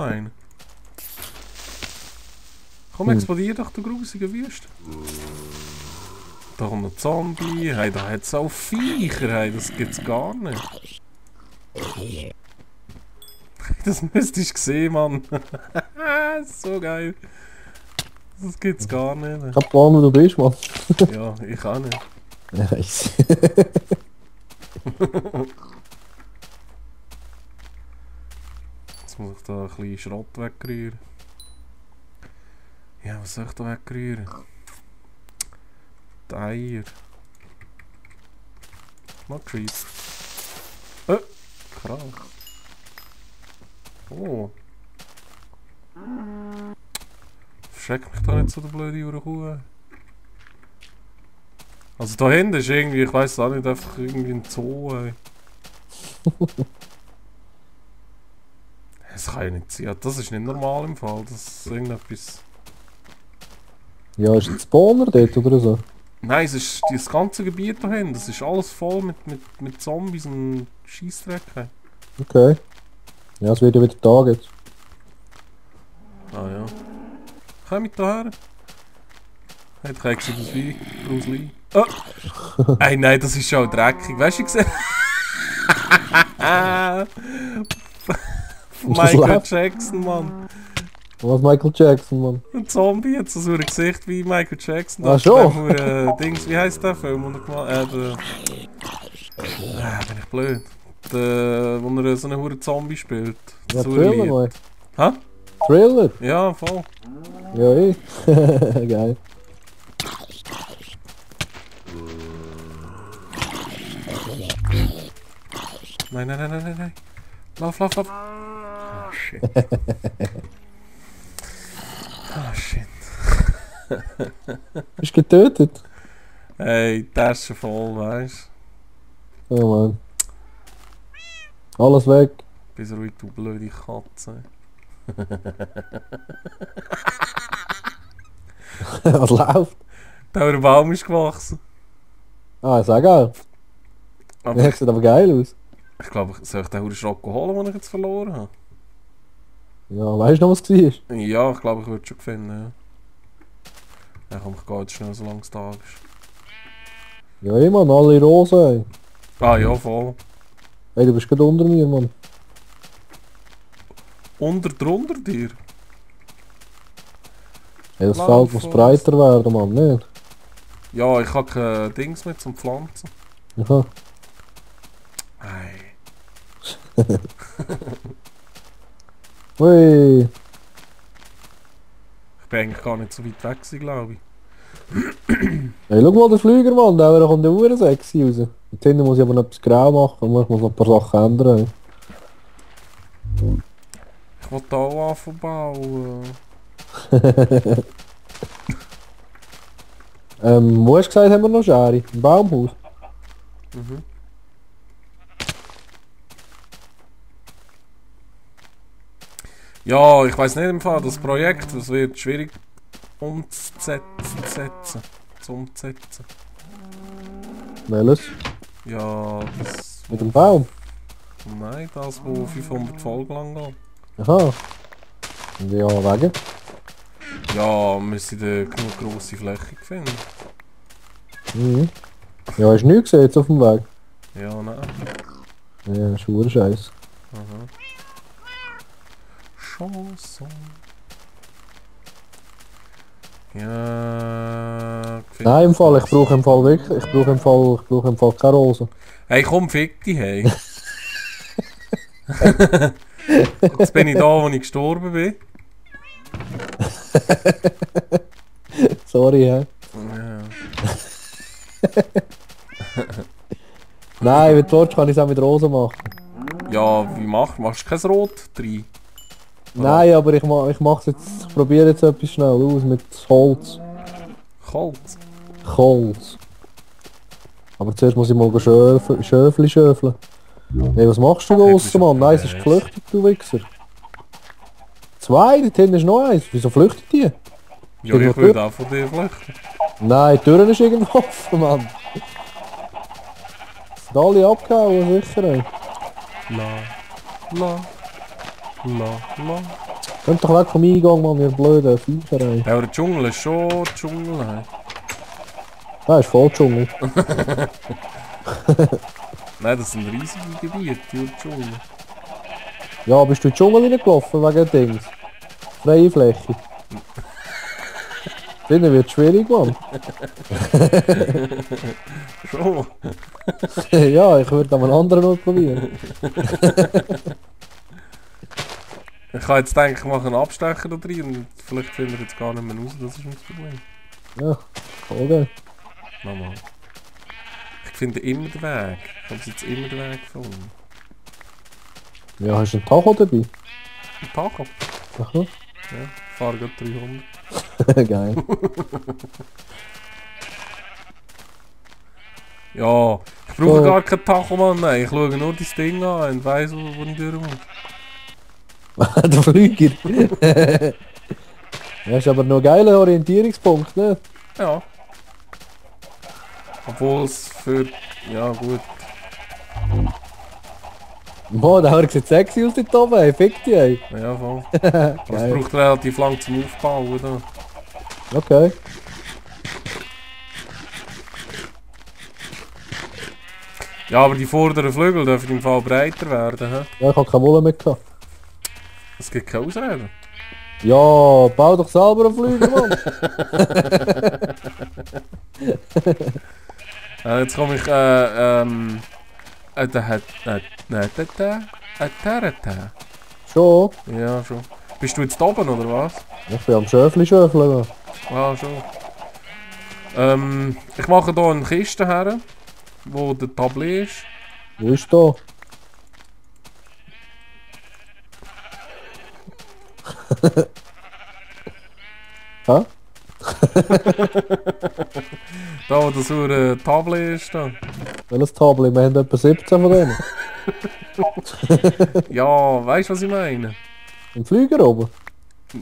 einen. Komm, explodier doch, du grusige Wüste. Da kommt ein Zombie. Hey, da hat es auch Viecher. Hey, das gibt's gar nicht. Das müsstest du sehen, Mann. So geil. Das gibt's gar nicht. Ich hab Plan, wo du bist, Mann. Ja, ich auch nicht. Nice. Jetzt muss ich da ein bisschen Schrott wegrühren. Ja, was soll ich da wegrühren? Die Eier. Mal gescheit. Krass. Oh. Verschreck mich da nicht so, der blöde Uhr. Also da hinten ist irgendwie, ich weiß auch nicht, einfach irgendwie ein Zoo. Ey. Das kann ja nicht sein. Das ist nicht normal im Fall. Das ist irgendetwas. Ja, ist ein Spawner dort oder so? Nein, es ist das ganze Gebiet da hinten. Das ist alles voll mit Zombies und Scheissdreck. Hey. Okay. Ja, es wird ja wieder Tag jetzt. Ah ja. Komm mit daher. Hey, du kriegst das wie Bruce Lee. Oh! Ey, nein, das ist schon dreckig. Weißt du, ich gesehen? Michael Jackson, Mann. Was Michael Jackson, Mann? Ein Zombie hat so ein Gesicht wie Michael Jackson. Ach schon? Dings, wie heisst der Film? Bin ich blöd. Wo er so einen Huren Zombie spielt. Ja, Thriller, Mann. Hä? Thriller? Ja, voll. Ja, eh. Geil. Nein, nein, nein, nein, nein, nein. Lauf, lauf, lauf. Oh shit. Oh shit. Bist du getötet? Hey, Tasche voll, weißt Oh Mann. Alles weg. du? Bis ruhig, du blöde Katze. Was läuft? Der Baum ist gewachsen. Ah, sag auch. Aber Der sieht aber geil aus. ich glaube, soll ich den Huren Schrock holen, den ich jetzt verloren habe? Ja, weißt du noch, was es war? Ja, ich glaube, ich würde es schon finden, ja. Ja komm, ich gehe jetzt schnell, solange es da ist. Ja, eh, Mann, alle Rosen, ey. Ah ja, voll. Hey, du bist gerade unter mir, Mann. Drunter dir? Hey, das Lauf Feld muss uns. breiter werden, Mann, nicht? Ja, ich habe kein Dings mit zum Pflanzen. Aha. Hey. Ui. Ich bin eigentlich gar nicht so weit weg gewesen, glaube ich. Hey, schau mal den Flüger, Mann, der kommt der Uhr sexy raus. Und hinten muss ich aber noch etwas grau machen, und ich muss noch ein paar Sachen ändern. Ich will da auch anfangen bauen. Wo hast du gesagt, haben wir noch Schere? Im Baumhaus? Mhm. Ja, ich weiß nicht im Fall, das Projekt, das wird schwierig umzusetzen. Welches? Ja, das... Mit dem Baum? Nein, das, wo 500 Folgen lang geht. Aha. Ja, wegen? Ja, wir müssen da genug grosse Fläche finden. Mhm. Ja, hast du nichts gesehen jetzt auf dem Weg? Ja, nein. Ja, das ist verdammt scheiße. Aha. Chanson. Ja... Nein, im Fall, ich brauche im Fall wirklich, ich brauche im Fall keine Rosen. Hey, komm, fick dich, hey. Jetzt bin ich da, wo ich gestorben bin. Sorry, hä? Ja. Nein, wenn du willst, kann ich es auch mit Rosen machen. Ja, wie machst du kein Rot drin? Nein, aber ich mach's jetzt, ich probiere jetzt etwas schnell aus mit Holz. Holz? Holz. Aber zuerst muss ich mal schöfeln. Hey, was machst du da draussen, Mann? Nein, es ist geflüchtet, du Wichser. 2, dort hinten ist noch eins. Wieso flüchtet die? Ja, ich würde auch von dir flüchten. Nein, die Türen ist irgendwo offen, Mann. Sind alle abgehauen, sicher, ey. La. La. Kommt doch weg vom Eingang, Mann, ihr blöden Viecher, ey. Ja, aber der Dschungel ist schon Dschungel. Hey. Ah, ist voll Dschungel. Nein, das sind riesige Gebiete, die Dschungel. Ja, bist du in den Dschungel reingelaufen wegen Dings? Freie Fläche. Dann wird es schwierig, Mann. Schon. Ja, ich würde einen anderen noch probieren. Ich kann jetzt denken, ich mache einen Abstecher da drin und vielleicht finden wir jetzt gar nicht mehr raus, das ist nicht das Problem. Ja, okay. Nochmal. Ich finde immer den Weg. Ich habe jetzt immer den Weg gefunden. Ja, hast du einen Tacho dabei? Ein Tacho. Aha. Ja, ich fahre gerade 300. Geil. Ja, ich brauche gar keinen Tacho, Mann. Nein, ich schaue nur das Ding an und weiss, wo ich durch muss. Der Flüger. Ja, ist aber noch ein geiler Orientierungspunkt, ne? Ja. Obwohl es für... Ja, gut. Boah, der sieht sexy aus dort oben, ey. Fick dich, ey. Ja, voll. Aber es Geil. braucht relativ lang zum Aufbauen, oder? Okay. Ja, aber die vorderen Flügel dürfen im Fall breiter werden, hä? Ja, ich hab keine Wolle mehr gehabt. Es gibt keine Ausreden. Ja, bau doch selber einen Flüger, Mann. Jetzt komme ich, Schon? Ja, schon. Bist du jetzt oben, oder was? Ich bin am schöfeln. Ah, schon. Ich mache hier eine Kiste her, wo der Tablet ist. Wo ist da? Hä? Da, wo das Tablet ist. Da. Welches Tablet? Wir haben etwa 17 von denen. Ja, weißt du, was ich meine? Im Flüger oben?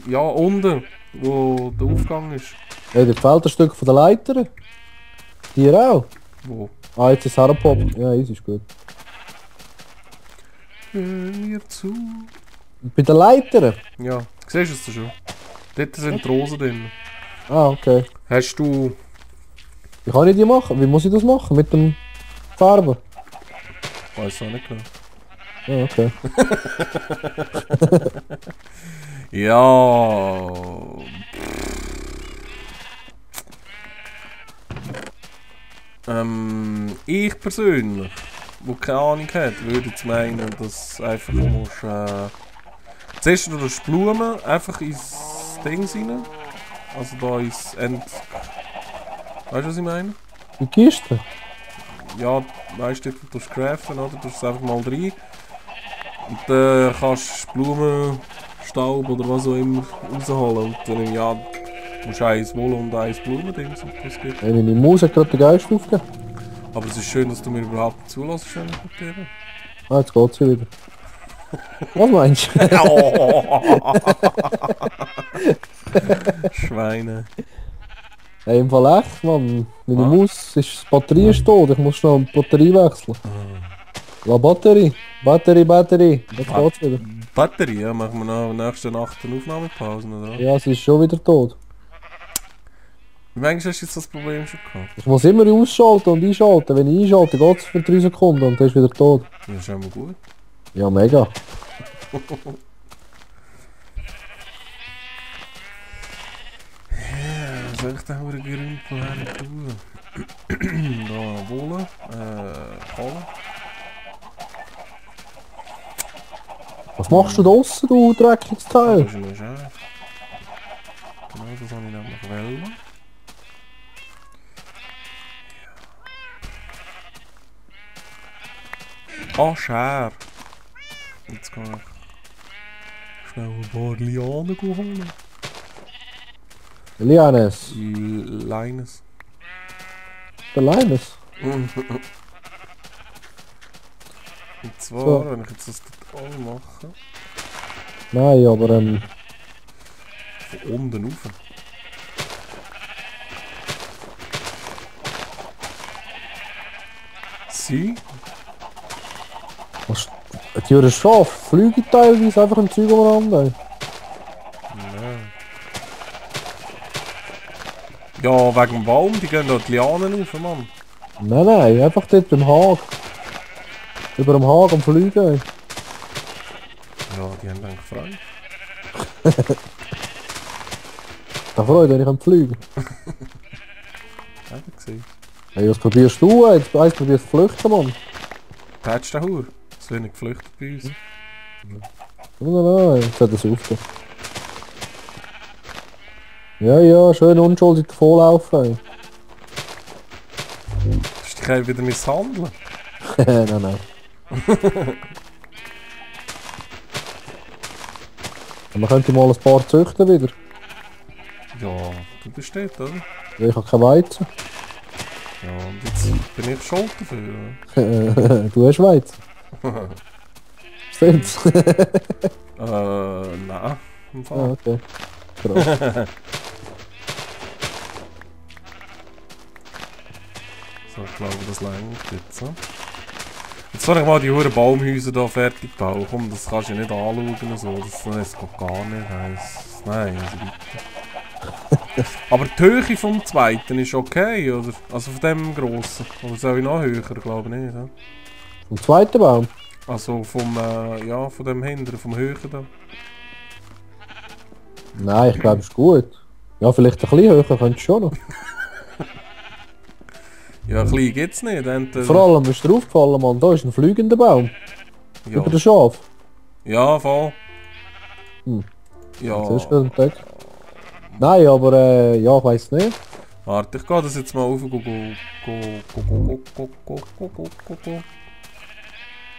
Ja, unten, wo der Aufgang ist. Ja, dort fehlt ein Stück von der Leiter. Hier auch? Wo? Ah, jetzt ist es hergepoppt. Ja, easy, ist gut. Hör mir zu. Bei den Leitern? Ja, siehst du es schon? Dort sind die Rosen drin. Ah, okay. Hast du... Wie kann ich die machen? Wie muss ich das machen? Mit dem Farben? Weiß auch nicht genau. Ah, okay. Ja. Ich persönlich, der keine Ahnung hat, würde jetzt meinen, dass einfach musst, zuerst du die Blumen einfach ins Ding rein. Also da ins End... Weißt du, was ich meine? Die Kiste? Ja, weißt du, du craften, oder? Du tust es einfach mal rein. Und dann kannst du Blumen, Staub oder was auch immer rausholen. Und dann ja, musst du eins Wolle und eins Blumendings. Das geht. Hey, meine Maus hat gerade den Geist aufgegeben. Aber es ist schön, dass du mir überhaupt zulässt, wenn ich mit dir. Ah, jetzt geht's wieder. Was meinst du? Schweine. Hey, im Fall echt, Mann. Meine Maus ist... Die Batterie ist tot. Ich muss schnell die Batterie wechseln. La Batterie. Batterie. Jetzt geht's wieder. Batterie, ja? Machen wir noch nächste Nacht eine Aufnahmepause, oder? Ja, sie ist schon wieder tot. Wie manchmal hast du jetzt das Problem schon gehabt? Ich muss immer ausschalten und einschalten. Wenn ich einschalte, geht es für 3 Sekunden und dann ist wieder tot. Ja, ist immer gut. Ja, mega. Was soll ich denn für einen Grümpel her tun? Da, Wolle, Kohle. Was machst du da draussen, du dreckiges Teil? Das ist noch schön. Genau, das habe ich nämlich wollen. Ah, Scher. Jetzt kann ich schnell ein paar Lianen holen. Lianes. Leines. Der Linus. Und zwar, So. wenn ich jetzt das total mache, Nein, aber von unten rauf. Sie? was, Die Jahre Schaf, fliegen teilweise einfach im Zeug umeinander. Ja, wegen dem Baum, die gehen da die Lianen rauf, Mann. Nein, einfach dort beim Hag. Über dem Hag am Fliegen. Ja, die haben eigentlich frei. Da freut wenn ich am Fliegen. Haben wir gesehen. Hey, was probierst du? Jetzt probierst du flüchten, Mann. Tätst du den Hur? Es wird nicht geflüchtet bei uns. Nein, jetzt hat er es aufgehört. Ja, schön unschuldig davonlaufen. Hast du dich wieder misshandeln? Nein. Man könnte mal ein paar züchten wieder. Ja, du bist dort, oder? Ja, ich habe kein Weizen. Ja, und jetzt bin ich schuld dafür. Du hast Weizen. Stimmt's? Nein. Im Fall. Okay. Krass. So, ich glaube, das reicht jetzt. So. Jetzt soll ich mal die huren Baumhäuser hier fertig bauen. Komm, das kannst du ja nicht anschauen. So. Das geht gar nicht. Nein, also bitte. Aber die Höhe vom zweiten ist okay, oder? Also von dem grossen. Oder soll ich noch höher? Glaube ich nicht. Ja? Vom zweiten Baum? Also vom, ja, von dem hinteren, vom höheren da. Nein, ich glaube, es ist gut. Ja, vielleicht ein bisschen höher könntest du schon noch. Ja, klein geht's nicht. Vor allem ist dir aufgefallen, Mann, da ist ein fliegender Baum. Ja. Über den Schaf. Ja, voll. Ja. Das ist gut entdeckt. Nein, aber ja, ich weiss nicht. Warte, ich gehe das jetzt mal auf.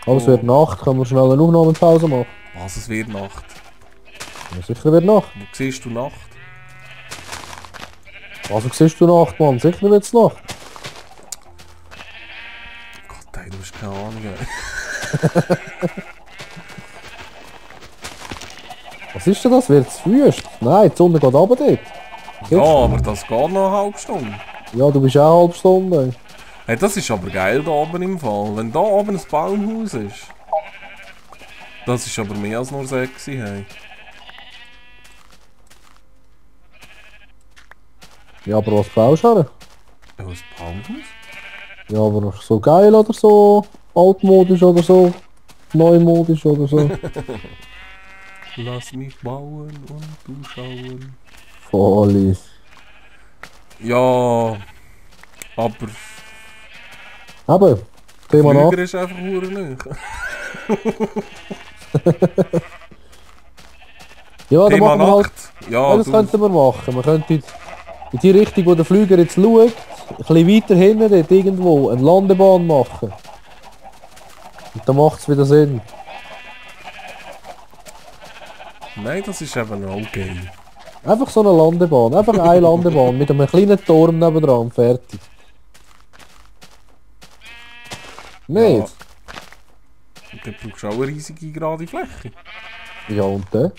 Aber es wird Nacht, können wir schnell eine Aufnahmepause machen. Was, es wird Nacht? Ja, sicher wird Nacht. Wo siehst du Nacht? Also siehst du Nacht, Mann, sicher wird's Nacht. Gott, ey, du hast keine Ahnung. Was ist denn das? Wird's wüst? Nein, die Sonne geht runter dort. Ja, aber das geht noch eine halbe Stunde. Ja, du bist auch eine halbe Stunde. Hey, das ist aber geil da oben im Fall. Wenn da oben ein Baumhaus ist. Das ist aber mehr als nur sexy, hey. Ja, aber was baust du her? Ja, ein Baumhaus? Ja, aber so geil oder so altmodisch oder so neumodisch oder so. Lass mich bauen und du schauen. Voll. Ja, aber Eben, Thema nach. Flüger ist einfach nicht. Ja, dann Thema machen wir halt. Nacht. Ja, Ja, das du, könnten wir machen. Wir könnten in die Richtung, wo der Flüger jetzt schaut, ein bisschen weiter hinten, dort irgendwo, eine Landebahn machen. Und dann macht es wieder Sinn. nein, das ist eben auch okay. Einfach so eine Landebahn, einfach eine Landebahn mit einem kleinen Turm nebendran, fertig. Nicht? Und dann brauchst du auch eine riesige gerade Fläche. Ja, und dann?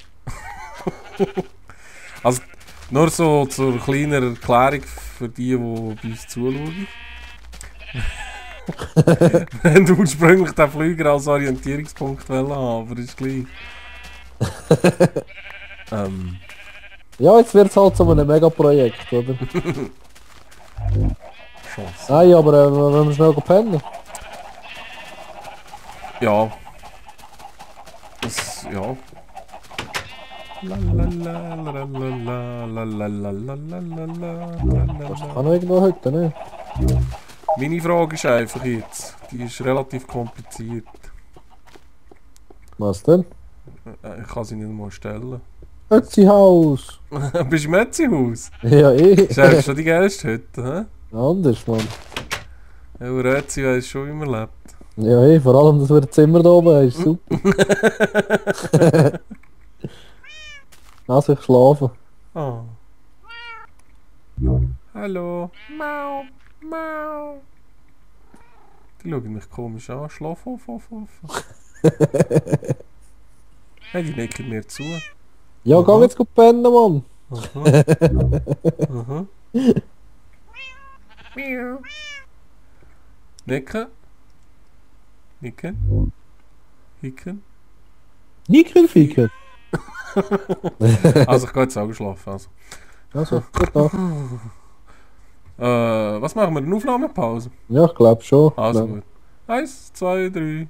Also, nur so zur kleinen Erklärung für die bei uns zuschauen. Wir haben ursprünglich den Flüger als Orientierungspunkt haben, aber ist gleich. Ja, jetzt wird es halt so ein Megaprojekt, oder? Chance. Nein, aber wenn wir schnell pennen. Ja. Das, ja. Das kann noch irgendwo heute, ne? Meine Frage ist einfach jetzt, die ist relativ kompliziert. Was denn? Ich kann sie nicht mal stellen. Ötzi-Haus! Bist du im Ötzi-Haus? Ja, Ist eigentlich schon die geilste Hütte, hä? Anders, Mann. Ja, aber Ötzi weiss schon, wie man lebt. Ja, vor allem, dass wir das Zimmer da oben ist super. Also, ich schlafe. Ah. Hallo. Mau. Mau. Die schauen mich komisch an. Schlaf auf. Hey, die nicken mir zu. Ja, geh jetzt gut pennen, Mann. Aha. Nicken. Nicken. Hicken. Nicken ficken. Also ich gehe jetzt auch schlafen. Also. Also, gut noch. Was machen wir? Eine Aufnahmepause? Ja, ich glaube schon. Also Ja. gut. 1, 2, 3.